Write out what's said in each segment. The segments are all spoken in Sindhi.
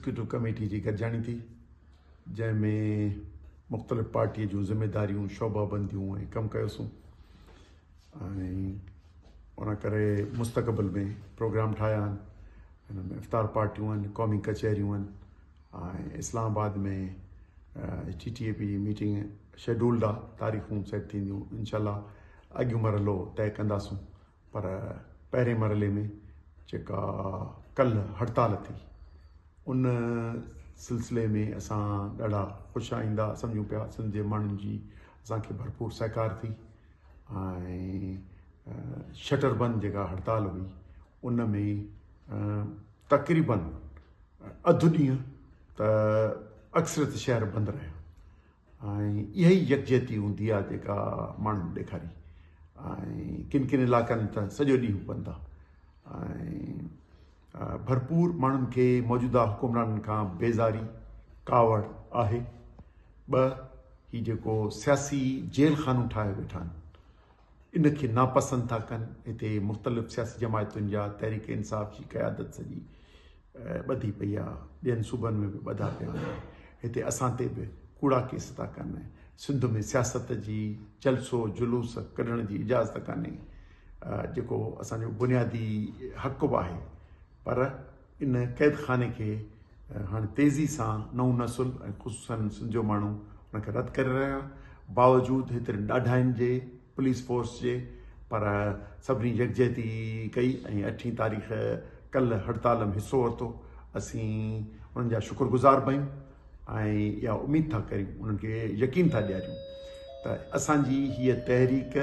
ايگزيڪيوٽو ڪميٽي جي گڏجاڻي ٿي جنهن ۾ مختلف پارٽي جون ذميداريون شعبا بنديون ۽ ڪم ڪيوسون ۽ ان ڪري مستقبل ۾ پروگرام ٺاهيا آهن. ان ۾ افطار پارٽيون آهن، قومي ڪچهريون آهن ۽ اسلام آباد ۾ ٽي ٽي اي پي جي ميٽنگ شيڊولڊ آهي، تاريخون سيٽ ٿينديون انشاء الله. اڳيون مرحلو طئي ڪنداسون، پر پهرين مرحلي ۾ جيڪا ڪلهه هڙتال ٿي ان سلسلي ۾ اسان ڏاڍا خوش آئنده سمجهون پيا. سنڌ جي ماڻهن جي اسان کي ڀرپور سهڪار ٿي ۽ شٽر بند جيڪا هڙتال هئي ان ۾ تقريبن اڌ ڏينهن ته اڪثريت شهر بند رهيا ۽ اها ئي يڪجهتي هوندي آهي جيڪا ماڻهن ڏيکاري ۽ ڪن ڪن علائقن ته سڄو ڏينهن بند آهي ۽ ڀرپور ماڻهن کي موجوده حڪمرانن کان بيزاري ڪاوڙ آهي. ٻه هي جيڪو سياسي جيل خانو ٺاهي ويٺا آهن ان کي ناپسند ٿا ڪن. هتي مختلف سياسي جماعتن جا تحريڪ انصاف جي قيادت سڄي ٻڌي پئي آ، ٻين صوبن ۾ به ٻڌا پيا آهن، هتي اسان تي به ڪوڙا ڪيس ٿا ڪن. سنڌ ۾ سياست جي جلسو جلوس ڪڍڻ جي اجازت ڪانهي جيڪو اسان جو بنيادي حق به آهي، پر ان قيد خاني کي هاڻي تيزي سان نئون نسل ۽ خصوصن سنڌ جو ماڻهو ان کي رد ڪري رهيا، باوجود هيترين ڏاڍاين جي پوليس فورس جي، پر سڀني يڪجهتي ڪئي ۽ اٺين تاريخ ڪلهه هڙتال ۾ حصو ورتو. اسين انهن جا شڪر گذار به آهيون ۽ اها اميد ٿا ڪريون، انهن کي يقين ٿا ڏياريون ته اسان جي هيء تحريڪ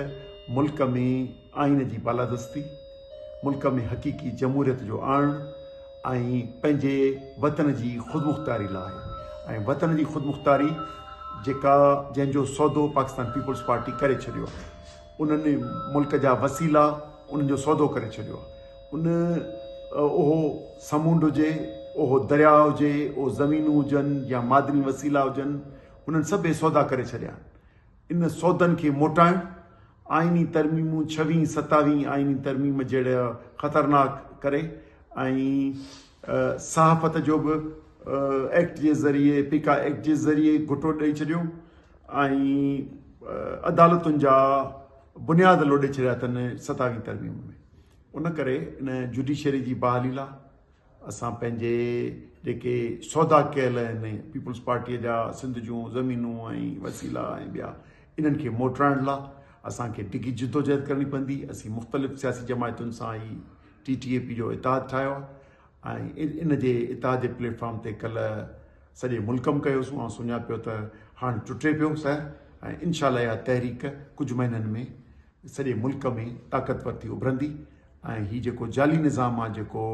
ملڪ ۾ آئين جي بالادستي، ملڪ ۾ حقيقي جمهوريت جو آڻڻ ۽ پنهنجي وطن جي خودمختياري لاء آهي ۽ وطن جي خودمختياري جيڪا جنهن جو سودو پاڪستان پيپلز پارٽي ڪري ڇڏيو آهي، انهن ملڪ جا وسيلا انهن جو سودو ڪري ڇڏيو آهي. ان اهو سمونڊ هجي، اهو درياء هجي، اهو زمينون هجن يا معدني وسيلا هجن، انهن سڀ اهي سودا ڪري ڇڏيا آهن. ان سودن کي موٽائڻ، آئيني ترميمون ڇويهين ستاويهين آئيني ترميم جهڙا خطرناڪ ڪري ۽ صحافت جو به ايڪٽ جي ذريعي پيڪا ايڪٽ جي ذريعي گهٽو ڏئي ڇڏيو ۽ عدالتن جا بنياد لوڏي ڇڏيا اٿن ستاويهين ترميم ۾. ان ڪري ان جوڊيشري جي بحالي لا اسان پنهنجي جيڪي سودا ڪيل آهن پيپلز پارٽيء جا سنڌ جون زمينون ۽ وسيلا ۽ ٻيا، انهن کي موٽرائڻ لا اسان کي ڊگهي جدوجهد ڪرڻي پوندي. اسين مختلف سياسي جماعتن سان هي ٽي ٽي اي پي جو اتحاد ٺاهيو آهي ۽ ان جي اتحاد جي پليٽ فارم تي ڪلهه سڄي ملڪ م ڪيوسون. آئون سمجهان پيو ته هاڻ ٽٽي پيو سهر ۽ انشاء الله اها تحريڪ ڪجهه مهينن ۾ سڄي ملڪ ۾ طاقتور ٿي اڀرندي ۽ هي جيڪو جعلي نظام آ جيڪو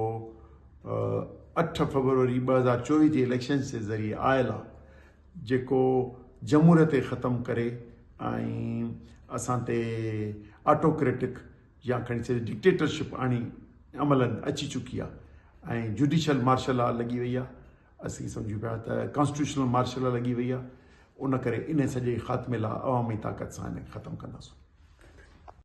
8 فبروري 2024 جي اليڪشنز جي ذريعي آيل آ، جيڪو جمهوريت کي ختم ڪري ۽ اسان تي آٽوڪريٽڪ يا کڻي چئجي ڊڪٽيٽرشپ آڻي عملن اچي چڪي آ ۽ جوڊيشل مارشل لا لڳي وئي آ، اسين سمجهون پيا ته ڪانسٽيٽيوشنل مارشل لا لڳي وئي آ، ان ڪري ان سڄي خاتمي لا عوامي طاقت سان ان کي ختم ڪنداسون.